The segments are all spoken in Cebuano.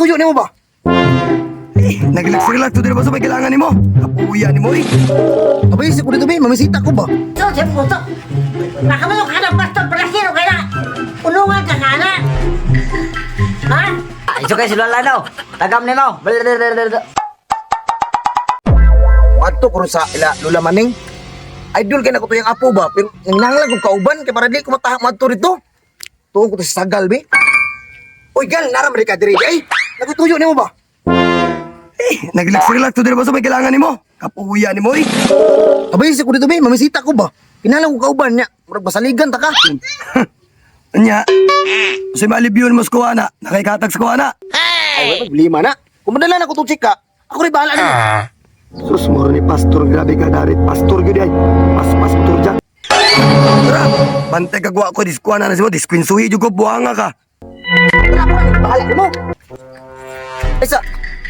Tuyo nimo ba? Eh, naglaks-relax to ba sa may kailangan nimo? Kapuya nimo eh. Abay, si ko dito be, mamisita ko ba? So, sa puto. Nakamalok ka ng pastor palasiro kaya ulungan ka nga na. Ha? It's okay, si Lola no. Tagam nimo. Adto ko ron sa ila Lola Maning. Idol kay nako to yung apo ba, pero nanglang kog kauban kay para dili ko matahak madto dito. Tuong ko to sa sagal be. Uy, gal, nara man di ka diri. Ay, nagtuyo nimo ba? Eh, naglaks-relax to ba sa may kailangan nimo? Kapuya nimo eh. Abay, si ko dito be, mamisita ko ba? Kinahanglan kog kauban niya. Murag basaligan ta ka. Anya, kasi malibyon mo sa kuha na, nakikatag sa kuha na. Ay, wala problema na. Kung madala na ko tong chika, ako rin bahala nimo. Sus, moro ni pastor, grabe ka darit. Pastor gyud ay. Pas pastor dyan. Tara, bantay kagwa ko, diskuha na na si mo, diskwinsuhi jud ko, buhanga ka. Tara, ako rin bahala nimo. Ay, sa,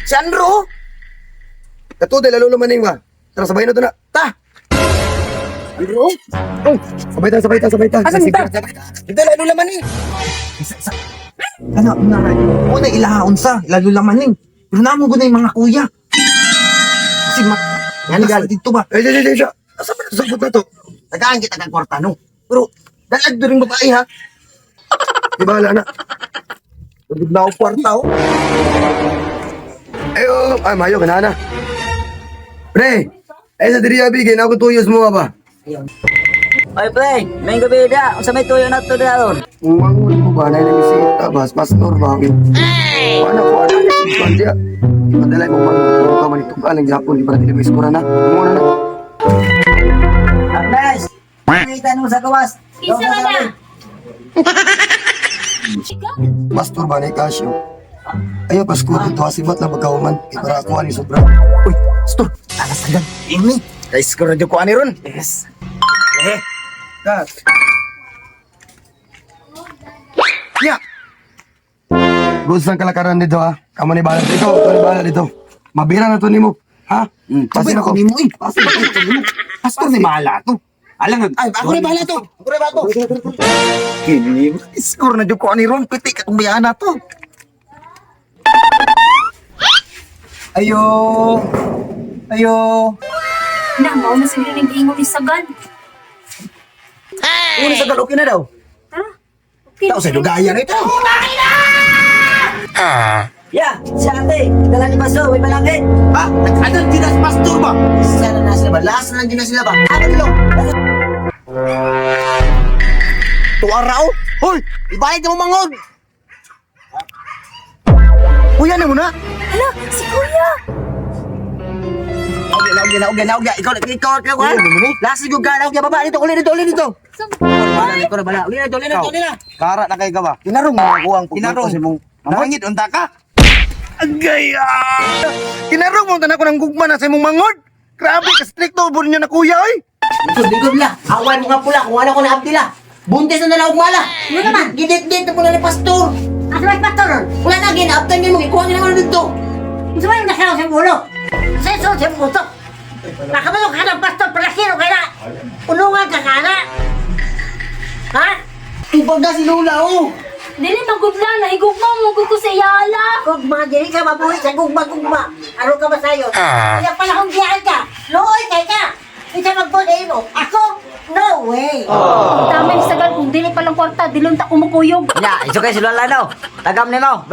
si Andrew, oh. Kato, dahil lalo maning ba? Tara, sabay na to na. Ta! Andrew, oh. Oh, sabay ta, sabay ta, sabay ta. Asan ta? Dito lalo laman eh. Ano, na, una ilahaon sa, lalo lamaning. Pero namo ko na yung mga kuya. Kasi ma... Nga gal. Dito ba? Ay, ay, ay, ay, asa ba sabot na to? Tagaan kita kag kwarta no. Pero dalag do ring babae ha. Di bahala na. Tugod na ako kwarta oh. Ay, oh, ay, mayo, kana na. Pre, ay sa diri abi, kaya na ako tuyos mo ba? Oy, pre, may gabi da. Unsa may tuyo na to da ron? Umangon mo ba? Naimisita ba? Pastor ba? Ay. Paano ko? Ano na? Pandya. Ipadala mo pang ka manitugan ang Japon. Di para dili mo iskura na. Muna na. Agnes, nakita nimo sa gawas. Isa ka na. Pastor ba na ikasyo? Ayaw, Pasko, dito asibat na pagkauman. Ipara ako ani sobra. Uy, pastor, talasagan. Ini. Guys, ko radyo ko ani ron. Yes. Eh. Kat. Ya. Goods ng kalakaran dito ha. Kamo ni bahala dito. Kamo ni bahala dito. Mabira na to nimo. Ha? Sabay Pasin ako ako. nimo eh. Pastor ako nimo. Pastor ni bahala to. Alang, Ay, ako rin bahala to. Ako rin bahala to. Kini, score na jud ko ani ron. Piti ka bayana to. Ayo. Ayo. Na, mao na siguro nang giingon ni Sagal. Una sa okay na daw. Tara. Okay. Tao sa dugaya na ito. Ya, si ate, dala ni Paso, may malaki. Ha? Nag-adal din na pastor ba? Sana na sila ba? Last na lang din na sila ba? Ano nilo? Tuwa raw? Hoy! Ibayad na mo mangod! Kuya na muna! Hala, si Kuya. Naugya, naugya, naugya, naugya. Ikaw, ikaw, ikaw, ha? Last ko ka, naugya, baba. Dito, uli dito, uli dito. Bala, dito na, bala. Uli na, uli na, uli na. Kara na kay ka ba? Kinarong mo ako ang Kinarong. sa mong Nangit unta ka? Agay, ah! Kinarong mo, tanan ko ng gugma na sa imong mangod. Grabe, ka-stricto, burin niya na kuya, oy. Lingkod, lingkod la. Awan mo nga pula kung ano ko na abdila. Buntis na na mala. Ano naman? Gidit-dit na pula ni pastor. Asa may pastor ron? Wala na ginaabtan niyo mo ikuha niyo na dito. Unsa may nakaw sa ulo? Sa so, sa puto. Nakamalok ka ng pastor palasiro kaya ulungan ka nga na. Ha? Tubag na si Lola oh. Dili magudla na higugma mo gud ko sa iyala. Gugma, dili ka mabuhi sa gugma-gugma. Aron ka ba sayo? Kaya pala kung biyaan ka, luoy kay ka. Isa magbuhi mo. Ako? No way. Tama ni Sagal kung dili pa lang kwarta, dilon ta kumukuyog. Ya, it's okay, si Lola no. Tagam nimo.